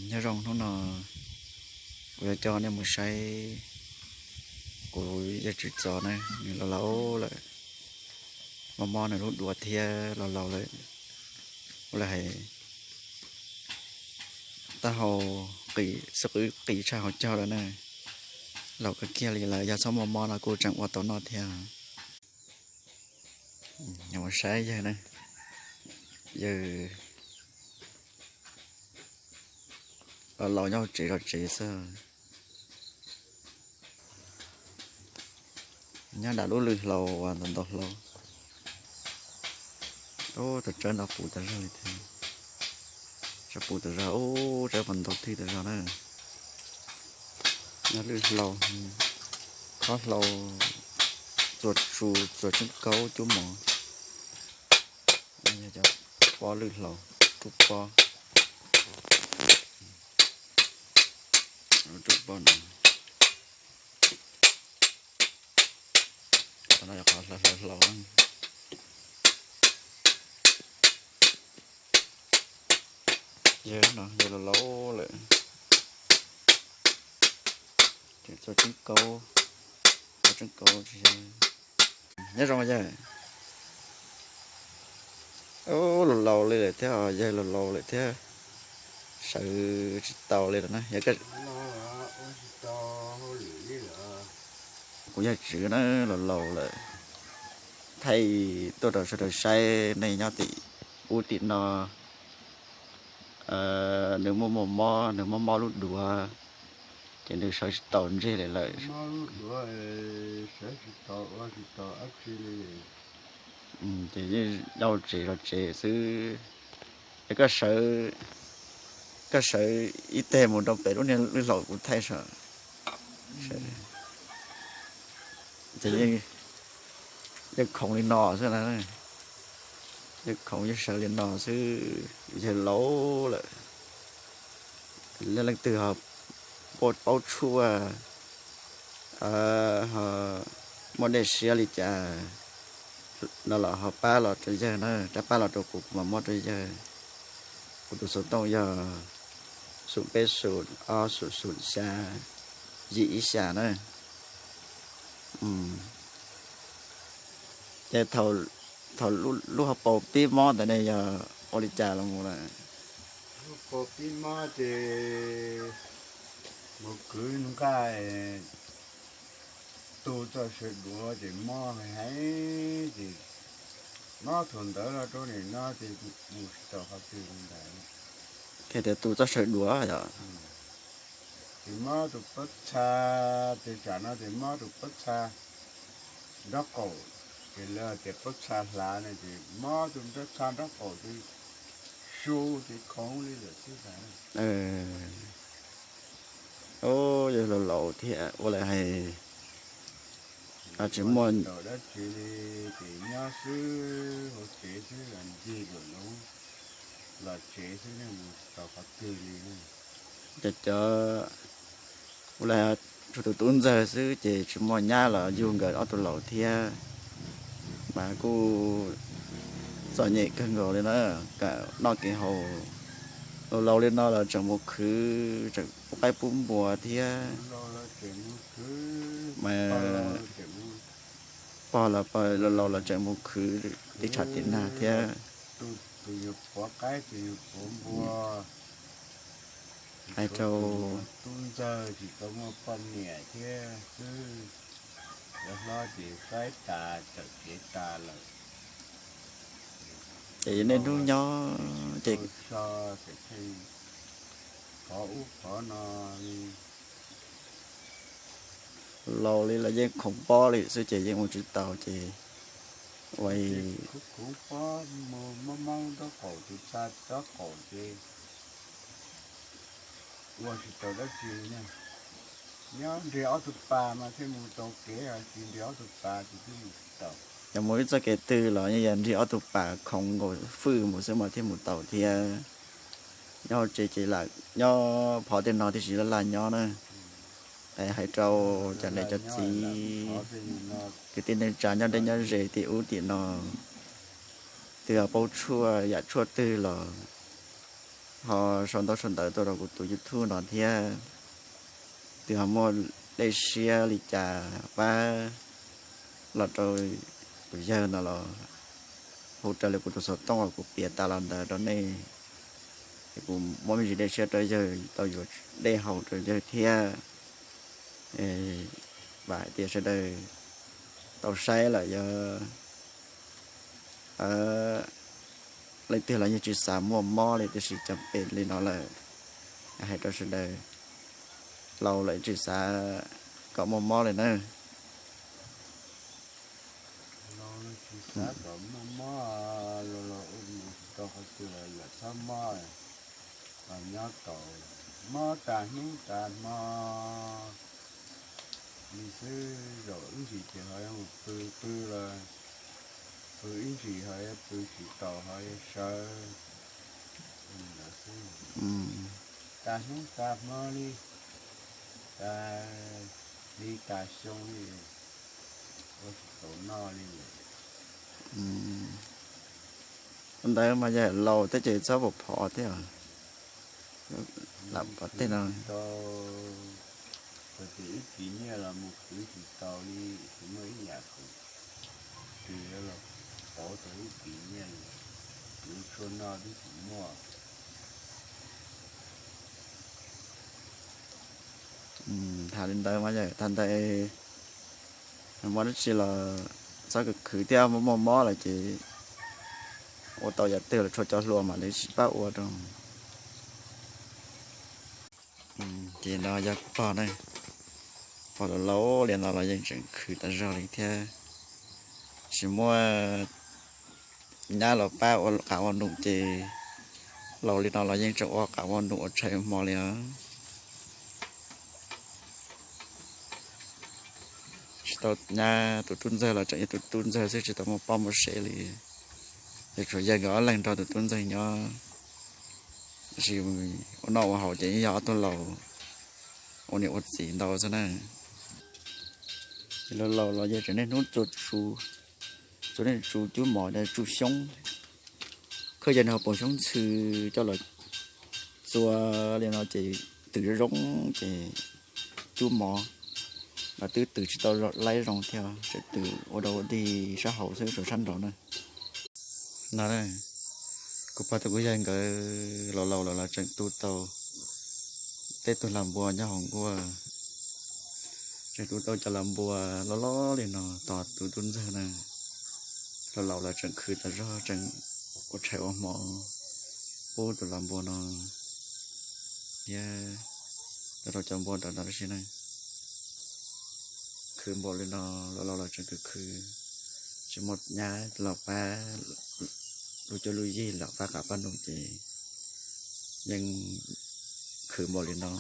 Nyob zoo, hnub no kuv yuav coj nej mus saib kuv yawg Tswv Txos na, nws laus laus lawm, mob mob nws lub duav thiab laus laus lawm. Ua li hais taub hau qis, xwb qis tshaj hauv caug lawm na, laus kawg kiag li lawm. Yog txhob mob mob no kuj tseem ua tau noj thiab. Mus saib yawg na, yawg laus nyob hauv tsev zov tsev xwb. Nyob nram lub lwm hlau uas ntau ntau hlau. Ub, tus tsawb no puv tas zog li thiab. Tsawb puv tas zog, ub, tsawb puv ntau twg tas zog na. Nyob lwm hlau, khob hlau, txuas tsu, txuas tseeb kaub cub mov. Yog cov pob lwm hlau, tub pob, tub pob no. Qhov no yog qhov hlau hlau hlau. Yawg no yawg laus laus lawm, tseem txuas tseeb kaub, txuas tseeb kaub. Nyob zoo yawg. Ub, laus laus li lawm thiab, yawg laus laus lawm thiab, sawv tsis tau li lawm na. Yog kuv yawg Tswv na, laus laus lawm, thaij tuaj rau sawv daws saib. Nej nyob tim ub tim no, nws muaj muaj mob, nws mob mob lub duav, ces nws sawv tsis tau ntseg li lawm. Ces yeej nyob tsev zov tsev xwb. Es koj sawv, koj sawv ib teg mus rau pem lub niag lwm hlau kuv thaij saib. Ces yeej khoov li no xwb na, yeej khoov yeej sawv li no xwb. Yawg laus lawm, leej twg ho paub tshuaj, ho muaj dej siab li cas no los ho pab los rau yawg na, rov pab los rau kuv, kuv mam muab rau yawg. Kuv tus xov tooj yog xoom peb xoom ob xoom xoom xya yim ib xya na. Ces thaum lub hauv paus pib mob ntawd ne yog ua li cas los mus lawm? Lub paus pib mob ces mus kwv nqaij tu txoj saw duav ces mob heev ces mob thaum ntawd los rau nim no ces mus tsis tau qhov twg li ntawd. Qhia tias tu txoj saw duav yom. Ces mob tus pob txha, ces tsam no ces mob tus pob txha nraub qaum, ces lawv tias pob txha hlav ne, ces mob tus pob txha nraub qaum ces su ces khoov li lawm xwb ntag. Yawg laus laus thiab ua li hais tsis muaj dab tsi li, ces nyob xwb hauv tsev xwb, los ncig lawm lub los tsev xwb, mus tau qhov twg li. Ces cov ua li tsuas tus tub ntxawg xwb ces tsis muaj nyab los yug nkawd ob tug laus thiab, mas kuj txom nyem kawg nkaus li na, kam noj kev haus. Laus laus li no los tseem mus khwv, tseem pub qaib pub npua thiab. Mas pog los laus laus los tseem mus khwv teb tshav teb nag thiab. Hais rau tub ntxawg tsis tau muaj poj niam thiab xwb, lawv hlob ces faib tas tawm kev tas lawm. Ces niaj hnub nyob ces so ces pheej qhov ub qhov no li. Laus li los yeej khoov pob li xwb ces yeej ua tsis tau ces ua khoov pob, mob mob nraub qaum, tus txha nraub qaum ces ua tsis tau dab tsi li na. Nyob nrhiav ob tug pas mas thiaj mus tau kev, tsis nrhiav ob tug pas ces twb mus tsis tau. Yog mus ib txoj kev twg los yeej yog nrhiav ob tug pas khoov nkaus fwj mus xwb mas thiaj mus tau thiab. Nyob hauv tsev ces lam nyob phov tej no tib si laj laj nyob na. Es hais rau cov niam cov txiv, kwv tij neej tsa nyob deb nyob ze tim ub tim no, twg ho paub tshuaj yam tshuaj twg los Ho sau ntaub sau ntawv tuaj rau kuv tus YouTube no thiab, twb ho muaj dej siab li cas pab los rau tus yawg no los hu raws li kuv tus xov tooj uas kuv piav tas los ntawd rau nej. Es kuv muab me ntsis dej siab rau yawg, tau yuav dej haus rau yawg thiab. Vam hais tias sawv daws tau saib lawm yog leej twg los yeej tsis xav muaj mob li, tiam sis cov pem li no lawm, hais rau sawv daws, laus lawm tsis xav kom muaj mob li na. Tsis xav kom muaj mob, los los ua mus tsis tau qhov twg los yam txhob mob, los nyob tau, mob tas hnub tas hmo li xwb. Zaum ib ntsis ces ho yuav mus pw, pw los pw ib ntsis ho yuav pw tsis tau ho yuav sawv xwb. Tas hnub tas hmo li, tas li tas xyoo li, ua tsis tau noj li lawm. Ntawd mas yog laus thiab ces txhob pom phov thiab, lam pov tej no. Tau, txawm tias ib kis nyiaj los mus khwv tsis tau li, tsis muaj ib yam khwv, tsis los pauv tau ib kis nyiaj li, khwv tshuaj noj twb tsis muaj. Tham li ntawd mas yog tag ntawd, muaj dab tsi los txhob khwv khwv thiab, muaj muaj mob lawm ces ua tau yam twg los tshuav cov hluas mam li sib pab ua rau. Ces no yog kuv pog na, pog laus laus li no los yeej tseem khwv tas zog li thiab. Tsis muaj nyab los pab ua qav ua num ces laus li no los yeej tseem ua qav ua num ua tshais ua hmo li os. Tsis tau nyab, tus tub ntxawg los tseem yog tus tub ntxawg xwb, tsis tau muaj poj muaj sev li. Ces tsuas yog nkawd ob leeg nrog tus tub ntxawg nyob. Tab sis ua noj ua haus ces yog ob tug laus ua niam ua txiv ntau xwb na. Ces laus laus los yeej tseem niaj hnub txua tsu, txua niaj tsu cub mov, tsu xyoob, khawb yawg nws ho poom xyoob ntxhw coj los txua li no ces twm zoo zoo ces cub mov los twb twm tsis tau laib zoo thiab, tseem twm ua rau dig sab hauv xwb, tsuas sab nraud na. No, kuv pog tus kuj yawg nkawd laus laus lawm los tseem tu tau tej tug lag npua nyob hauv nkuaj, tseem tu tau cov lag npua loj loj li no tos tus tub ntxawg na. Laus laus lawm tseem khwv tas zog, tseem ua tshais ua hmo pub tus lag npua no thiab rau cov npua nram no tab sis na. Khwv npaum li no, laus laus lawm tseem khwv khwv, tsis muaj nyab los pab, lub cuab lub yig los pab qav pab num ces yeej khwv npaum li no.